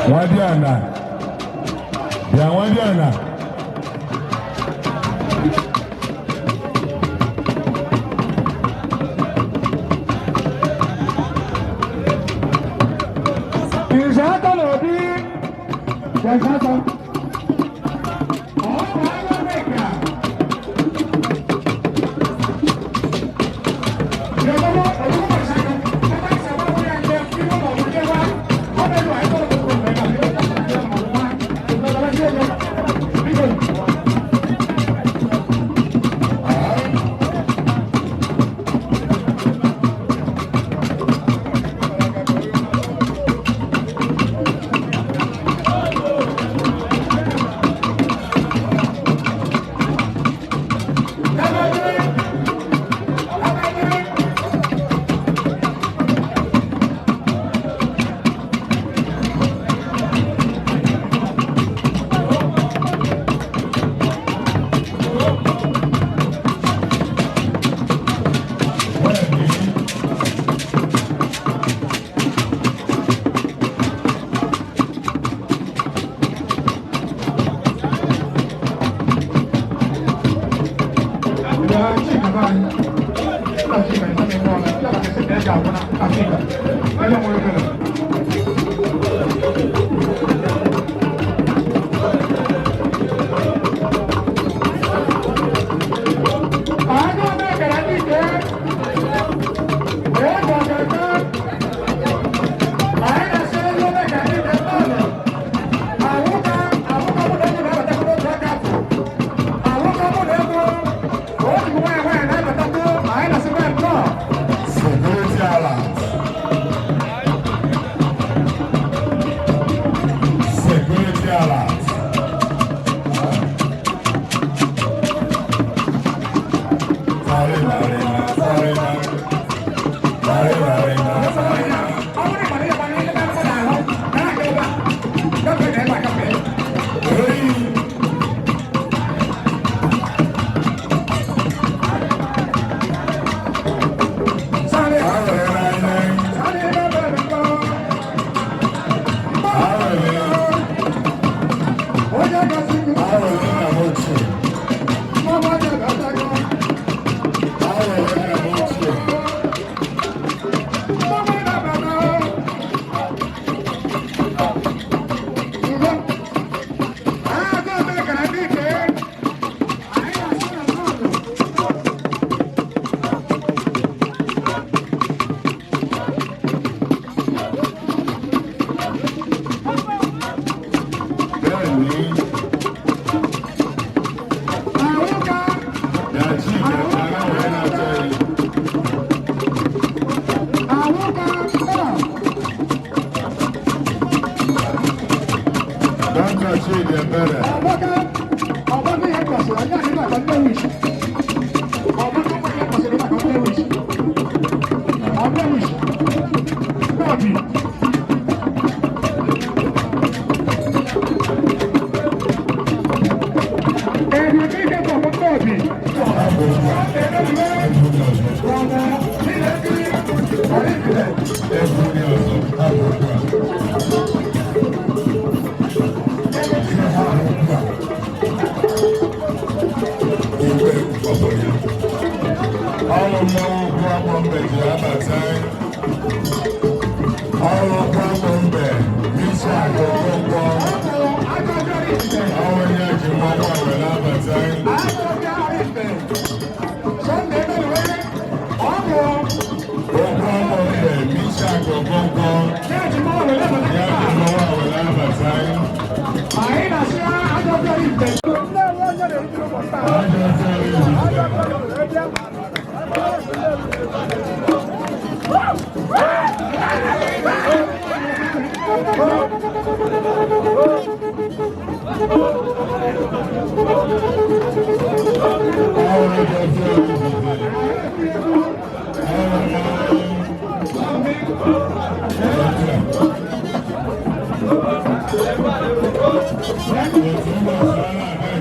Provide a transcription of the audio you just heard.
Nwadiana, bịa Nwadiana. Nze aka n'obi, nze aka. Ọ bụ anya Amerika. Security alert. Security alert. Sorry, sorry, sorry, sorry, sorry, sorry. Hey. Sorry. Sorry, sorry. Sorry, nna m ochie. Sorry, nna m ochie. Bẹ́ẹ̀ni, Yachi Ìjẹ̀bú aláwọ̀ náà jẹ́ yìí. Dr. Chidi Ebere, egwu ní ọ̀sán, abụkwa. Ihe ha abụkwa. Igwe ọbụ ya. Ọrụ mmanwụ ukwu agbọ mbe ji abata. Ọrụ ukwu agbọ mbe isi akụ Okonkwo. Ọrụ onye ji mmanwụ a were abata. Okwu agbọ mbe isi akụ Okonkwo. Ya ji mmanwụ a were abata. Anyị na-asị ajọ bịara ite. Ajọ bịara ite. Ọrụ ajọ bịara ite. Ọrụ mmanwụ. Otu ụbọchị a na-aga.